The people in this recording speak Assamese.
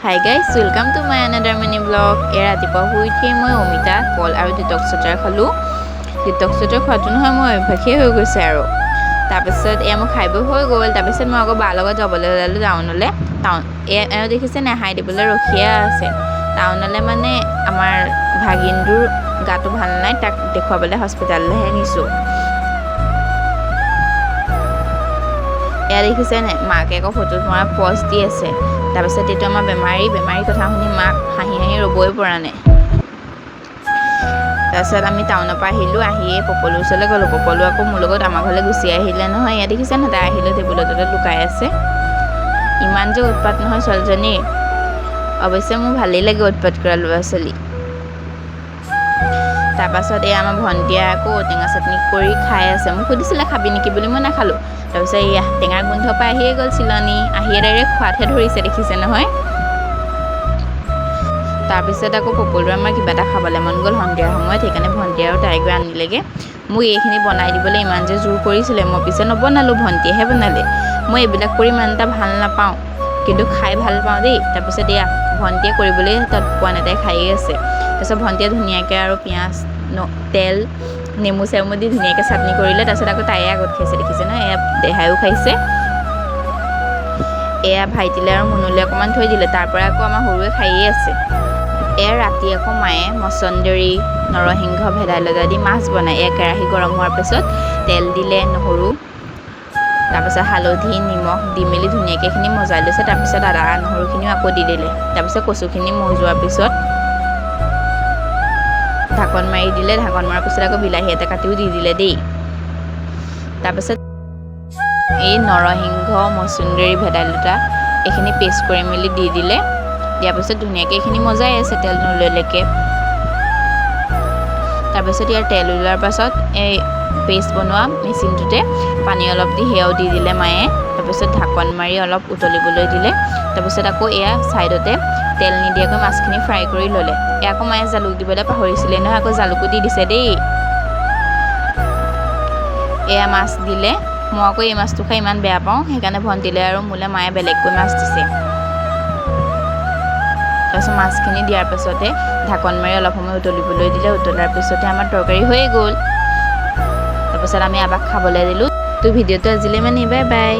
Hi guys, welcome to my another mini vlog. এই ৰাতিপুৱা শুই উঠিয়ে মই অমিতা, কল আৰু ডিটক্স ৱাটাৰ খালোঁ। ডিটক্স ৱাটাৰ খোৱাটো নহয়, মোৰ অভ্যাসেই হৈ গৈছে আৰু। তাৰপিছত এয়া মোৰ খাই বৈ হৈ গ'ল। তাৰপিছত মই আকৌ বাৰ লগত যাবলৈ ওলালোঁ টাউনলৈ। টাউন এয়া এওঁ দেখিছে নাই, হাই দিবলৈ ৰখিয়ে আছে। টাউনলৈ মানে আমাৰ ভাগিনটোৰ গাটো ভাল নাই, তাক দেখুৱাবলৈ হস্পিটেললৈহে নিছোঁ। এয়া দেখিছে নাই, মাকে আকৌ ফটোত মৰা পজ দি আছে। তাৰপিছত এইটো আমাৰ বেমাৰী, বেমাৰী কথা শুনি মাক হাঁহি হাঁহি ৰ'বই পৰা নাই। তাৰপিছত আমি টাউনৰ পৰা আহিলোঁ, আহিয়ে পপলুৰ ওচৰলৈ গ'লোঁ। পপলু আকৌ মোৰ লগত আমাৰ ঘৰলৈ গুচি আহিলে নহয়। ইয়াত দেখিছে নহয়, তাই আহিলে টেবুলৰ তলত লুকাই আছে। ইমান যে উৎপাত নহয় ছোৱালীজনীৰ। অৱশ্যে মোৰ ভালেই লাগে উৎপাত কৰা ল'ৰা ছোৱালী। তাৰপাছত এই আমাৰ ভণ্টিয়ে আকৌ ঔটেঙা চাটনি কৰি খাই আছে। মোক সুধিছিলে খাবি নেকি বুলি, মই নাখালোঁ। তাৰপিছত এয়া টেঙাৰ গোন্ধ পাই আহিয়ে গ'ল চিলনী, আহিয়ে ডাইৰেক্ট খোৱাতহে ধৰিছে, দেখিছে নহয়। তাৰপিছত আকৌ পপলুৰ আমাৰ কিবা এটা খাবলৈ মন গ'ল সন্ধিয়াৰ সময়ত, সেইকাৰণে ভণ্টি আৰু তাই গৈ আনিলেগৈ। মোক এইখিনি বনাই দিবলৈ ইমান যে জোৰ কৰিছিলে, মই পিছে নবনালোঁ, ভণ্টিয়েহে বনালে। মই এইবিলাক কৰি ইমান এটা ভাল নাপাওঁ, কিন্তু খাই ভাল পাওঁ দেই। তাৰপিছত এয়া ভণ্টিয়ে কৰিবলৈ তত পোৱা নাই, তাই খায়েই আছে। তাৰপিছত ভণ্টিয়ে ধুনীয়াকৈ আৰু পিঁয়াজ, তেল, নেমু চেমু দি ধুনীয়াকৈ চাটনি কৰিলে। তাৰপিছত আকৌ তাইয়ে আগত খাইছে, দেখিছে নহয়। এয়া দেহায়ো খাইছে। এয়া ভাইটিলৈ আৰু মুনুলৈ অকণমান থৈ দিলে। তাৰপৰা আকৌ আমাৰ সৰুৱে খায়েই আছে। এয়া ৰাতি আকৌ মায়ে মচন্দৰী, নৰসিংহ, ভেদাইলতা দি মাছ বনায়। এয়া কেৰাহী গৰম হোৱাৰ পিছত তেল দিলে, নহৰু, তাৰপিছত হালধি, নিমখ দি মেলি ধুনীয়াকৈ এইখিনি মজাই লৈছে। তাৰপিছত আদা নহৰুখিনিও আকৌ দি দিলে। তাৰপিছত কচুখিনি মজোৱাৰ পিছত ঢাকন মাৰি দিলে। ঢাকন মৰাৰ পিছত আকৌ বিলাহী এটা কাটিও দি দিলে দেই। তাৰপিছত এই নৰসিংহ, মচুন্দৰী, ভেদাইলতা এইখিনি পেষ্ট কৰি মেলি দি দিলে। দিয়াৰ পিছত ধুনীয়াকৈ এইখিনি মজাই আছে তেল নোলোৱালৈকে। তাৰপিছত ইয়াৰ তেল ওলোৱাৰ পাছত এই পেষ্ট বনোৱা মেচিনটোতে পানী অলপ দি সেয়াও দি দিলে মায়ে। তাৰপিছত ঢাকন মাৰি অলপ উতলিবলৈ দিলে। তাৰপিছত আকৌ এয়া ছাইডতে তেল নিদিয়াকৈ মাছখিনি ফ্ৰাই কৰি ল'লে। এয়া আকৌ মায়ে জালুক দিবলৈ পাহৰিছিলে নহয়, আকৌ জালুকো দি দিছে দেই। এয়া মাছ দিলে। মই আকৌ এই মাছটো খাই ইমান বেয়া পাওঁ, সেইকাৰণে ভণ্টিলৈ আৰু মোলৈ মায়ে বেলেগকৈ মাছ দিছে। তাৰপিছত মাছখিনি দিয়াৰ পাছতে ঢাকন মাৰি অলপ সময় উতলিবলৈ দিলে। উতলাৰ পিছতে আমাৰ তৰকাৰী হৈয়ে গ'ল। তাৰপিছত আমি আবাক খাবলৈ দিলোঁ। তো ভিডিঅ'টো আজিলৈ মানে, বাই বাই।